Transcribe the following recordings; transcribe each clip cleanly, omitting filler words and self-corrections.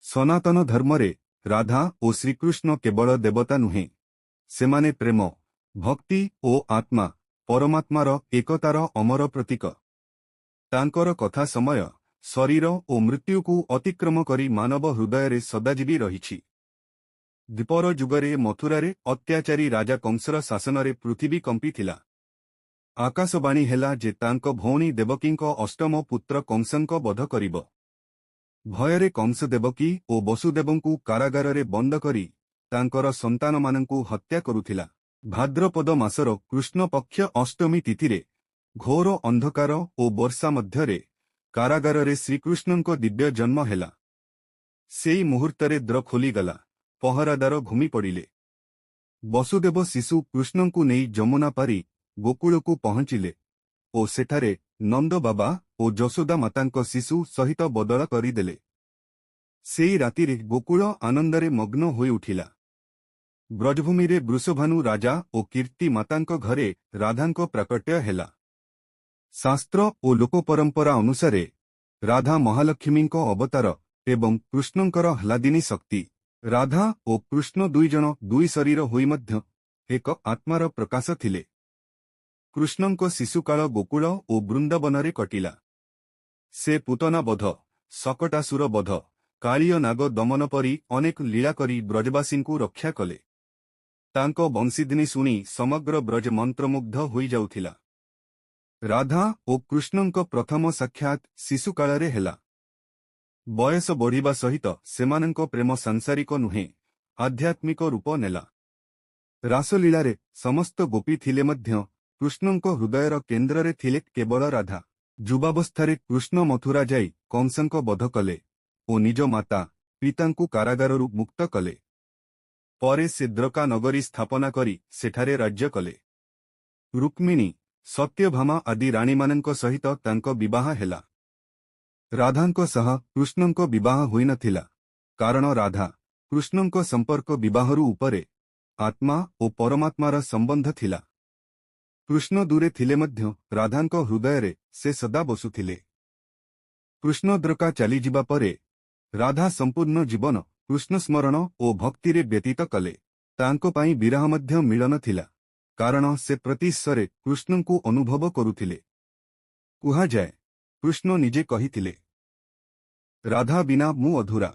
ସନାତନ ଧର୍ମରେ ରାଧା ଓ ଶ୍ରୀକୃଷ୍ଣ କେବଳ ଦେବତା ନୁହେଁ, ସେମାନେ ପ୍ରେମ, ଭକ୍ତି ଓ ଆତ୍ମା ପରମାତ୍ମାର ଏକତାର ଅମର ପ୍ରତୀକ। ତାଙ୍କର କଥା ସମୟ, ଶରୀର ଓ ମୃତ୍ୟୁକୁ ଅତିକ୍ରମ କରି ମାନବ ହୃଦୟରେ ସଦାଜୀବୀ ରହିଛି। ଦ୍ୱାପର ଯୁଗରେ ମଥୁରାରେ ଅତ୍ୟାଚାରୀ ରାଜା କଂସର ଶାସନରେ ପୃଥିବୀ କମ୍ପିଥିଲା। ଆକାଶବାଣୀ ହେଲା ଯେ ତାଙ୍କ ଭଉଣୀ ଦେବକୀଙ୍କ ଅଷ୍ଟମ ପୁତ୍ର କଂସଙ୍କ ବଧ କରିବ। ଭୟରେ କଂସ ଦେବକୀ ଓ ବସୁଦେବଙ୍କୁ କାରାଗାରରେ ବନ୍ଦ କରି ତାଙ୍କର ସନ୍ତାନମାନଙ୍କୁ ହତ୍ୟା କରୁଥିଲା। ଭାଦ୍ରପଦ ମାସର କୃଷ୍ଣପକ୍ଷ ଅଷ୍ଟମୀ ତିଥିରେ ଘୋର ଅନ୍ଧକାର ଓ ବର୍ଷା ମଧ୍ୟରେ କାରାଗାରରେ ଶ୍ରୀକୃଷ୍ଣଙ୍କ ଦିବ୍ୟ ଜନ୍ମ ହେଲା। ସେଇ ମୁହୂର୍ତ୍ତରେ ଦ୍ୱାର ଖୋଲିଗଲା, ପହରାଦାର ଘୁମି ପଡ଼ିଲେ। ବସୁଦେବ ଶିଶୁ କୃଷ୍ଣଙ୍କୁ ନେଇ ଯମୁନା ପାରି ଗୋକୁଳକୁ ପହଞ୍ଚିଲେ ଓ ସେଠାରେ ନନ୍ଦ ବାବା ଓ ଯଶୋଦା ମାତାଙ୍କ ଶିଶୁ ସହିତ ବଦଳ କରିଦେଲେ। ସେଇ ରାତିରେ ଗୋକୁଳ ଆନନ୍ଦରେ ମଗ୍ନ ହୋଇଉଠିଲା। ବ୍ରଜଭୂମିରେ ବୃଷଭାନୁ ରାଜା ଓ କୀର୍ତ୍ତି ମାତାଙ୍କ ଘରେ ରାଧାଙ୍କ ପ୍ରାକଟ୍ୟ ହେଲା। ଶାସ୍ତ୍ର ଓ ଲୋକପରମ୍ପରା ଅନୁସାରେ ରାଧା ମହାଲକ୍ଷ୍ମୀଙ୍କ ଅବତାର ଏବଂ କୃଷ୍ଣଙ୍କର ଆହ୍ଲାଦିନୀ ଶକ୍ତି। ରାଧା ଓ କୃଷ୍ଣ ଦୁଇଜଣ ଦୁଇ ଶରୀର ହୋଇ ମଧ୍ୟ ଏକ ଆତ୍ମାର ପ୍ରକାଶ ଥିଲେ। କୃଷ୍ଣଙ୍କ ଶିଶୁକାଳ ଗୋକୁଳ ଓ ବୃନ୍ଦାବନରେ କଟିଲା। ସେ ପୁତନା ବଧ, ଶକଟାସୁର ବଧ, କାଳୀୟ ନାଗ ଦମନ ପରି ଅନେକ ଲୀଳା କରି ବ୍ରଜବାସୀଙ୍କୁ ରକ୍ଷା କଲେ। ତାଙ୍କ ବଂଶୀଧ୍ୱନି ଶୁଣି ସମଗ୍ର ବ୍ରଜ ମନ୍ତ୍ରମୁଗ୍ଧ ହୋଇଯାଉଥିଲା। ରାଧା ଓ କୃଷ୍ଣଙ୍କ ପ୍ରଥମ ସାକ୍ଷାତ ଶିଶୁକାଳରେ ହେଲା। ବୟସ ବଢ଼ିବା ସହିତ ସେମାନଙ୍କ ପ୍ରେମ ସାଂସାରିକ ନୁହେଁ, ଆଧ୍ୟାତ୍ମିକ ରୂପ ନେଲା। ରାସଲୀଳାରେ ସମସ୍ତ ଗୋପୀ ଥିଲେ ମଧ୍ୟ କୃଷ୍ଣଙ୍କ ହୃଦୟର କେନ୍ଦ୍ରରେ ଥିଲେ କେବଳ ରାଧା। ଯୁବାବସ୍ଥାରେ କୃଷ୍ଣ ମଥୁରା ଯାଇ କଂସଙ୍କ ବଧ କଲେ ଓ ନିଜ ମାତା ପିତାଙ୍କୁ କାରାଗାରରୁ ମୁକ୍ତ କଲେ। ପରେ ସେ ଦ୍ୱାରକା ନଗରୀ ସ୍ଥାପନା କରି ସେଠାରେ ରାଜ୍ୟ କଲେ। ରୁକ୍ମିଣୀ, ସତ୍ୟଭାମା ଆଦି ରାଣୀମାନଙ୍କ ସହିତ ତାଙ୍କ ବିବାହ ହେଲା। ରାଧାଙ୍କ ସହ କୃଷ୍ଣଙ୍କ ବିବାହ ହୋଇନଥିଲା, କାରଣ ରାଧା କୃଷ୍ଣଙ୍କ ସମ୍ପର୍କ ବିବାହରୁ ଉପରେ ଆତ୍ମା ଓ ପରମାତ୍ମାର ସମ୍ବନ୍ଧ ଥିଲା। କୃଷ୍ଣ ଦୂରେ ଥିଲେ ମଧ୍ୟ ରାଧାଙ୍କ ହୃଦୟରେ ସେ ସଦା ବସୁଥିଲେ। କୃଷ୍ଣ ଦ୍ୱାରକା ଚାଲିଯିବା ପରେ ରାଧା ସମ୍ପୂର୍ଣ୍ଣ ଜୀବନ କୃଷ୍ଣ ସ୍ମରଣ ଓ ଭକ୍ତିରେ ବ୍ୟତୀତ କଲେ। ତାଙ୍କ ପାଇଁ ବିରହ ମଧ୍ୟ ମିଳନ ଥିଲା, କାରଣ ସେ ପ୍ରତିଶ୍ୱାସରେ କୃଷ୍ଣଙ୍କୁ ଅନୁଭବ କରୁଥିଲେ। କୁହାଯାଏ, କୃଷ୍ଣ ନିଜେ କହିଥିଲେ, "ରାଧା ବିନା ମୁଁ ଅଧୁରା।"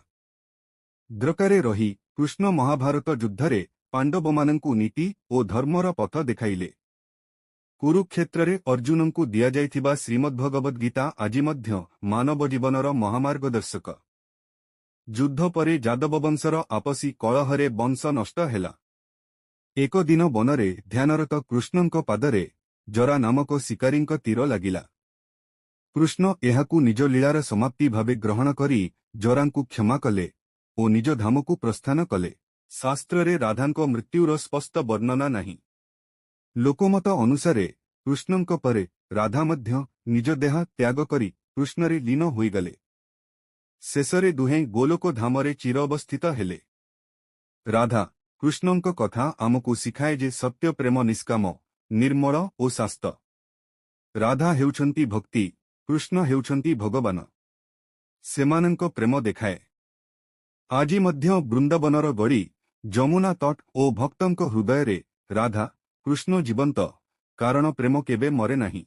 ଦ୍ୱାରକାରେ ରହି କୃଷ୍ଣ ମହାଭାରତ ଯୁଦ୍ଧରେ ପାଣ୍ଡବମାନଙ୍କୁ ନୀତି ଓ ଧର୍ମର ପଥ ଦେଖାଇଲେ। କୁରୁକ୍ଷେତ୍ରରେ ଅର୍ଜୁନଙ୍କୁ ଦିଆଯାଇଥିବା ଶ୍ରୀମଦ୍ଭଗବଦ୍ଗୀତା ଗୀତା ଆଜି ମଧ୍ୟ ମାନବ ଜୀବନର ମହାମାର୍ଗଦର୍ଶକ। ଯୁଦ୍ଧ ପରେ ଯାଦବ ବଂଶର ଆପସୀ କଳହରେ ବଂଶ ନଷ୍ଟ ହେଲା। ଏକ ଦିନ ବନରେ ଧ୍ୟାନରତ କୃଷ୍ଣଙ୍କ ପାଦରେ ଜରା ନାମକ ଶିକାରୀଙ୍କ ତୀର ଲାଗିଲା। କୃଷ୍ଣ ଏହାକୁ ନିଜ ଲୀଳାର ସମାପ୍ତି ଭାବେ ଗ୍ରହଣ କରି ଜରାଙ୍କୁ କ୍ଷମା କଲେ ଓ ନିଜ ଧାମକୁ ପ୍ରସ୍ଥାନ କଲେ। ଶାସ୍ତ୍ରରେ ରାଧାଙ୍କ ମୃତ୍ୟୁର ସ୍ପଷ୍ଟ ବର୍ଣ୍ଣନା ନାହିଁ। ଲୋକମତ ଅନୁସାରେ କୃଷ୍ଣଙ୍କ ପରେ ରାଧା ମଧ୍ୟ ନିଜ ଦେହ ତ୍ୟାଗ କରି କୃଷ୍ଣରେ ଲୀନ ହୋଇଗଲେ। ଶେଷରେ ଦୁହେଁ ଗୋଲୋକ ଧାମରେ ଚିର ଅବସ୍ଥିତ ହେଲେ। ରାଧା କୃଷ୍ଣଙ୍କ କଥା ଆମକୁ ଶିଖାଏ ଯେ ସତ୍ୟ ପ୍ରେମ ନିଷ୍କାମ, ନିର୍ମଳ ଓ ଶାଶ୍ୱତ। ରାଧା ହେଉଛନ୍ତି ଭକ୍ତି, କୃଷ୍ଣ ହେଉଛନ୍ତି ଭଗବାନ। ସେମାନଙ୍କ ପ୍ରେମ ଦେଖାଏ, ଆଜି ମଧ୍ୟ ବୃନ୍ଦାବନର ଗଳି, ଯମୁନା ତଟ ଓ ଭକ୍ତଙ୍କ ହୃଦୟରେ ରାଧା କୃଷ୍ଣ ଜୀବନ୍ତ, କାରଣ ପ୍ରେମ କେବେ ମରେ ନାହିଁ।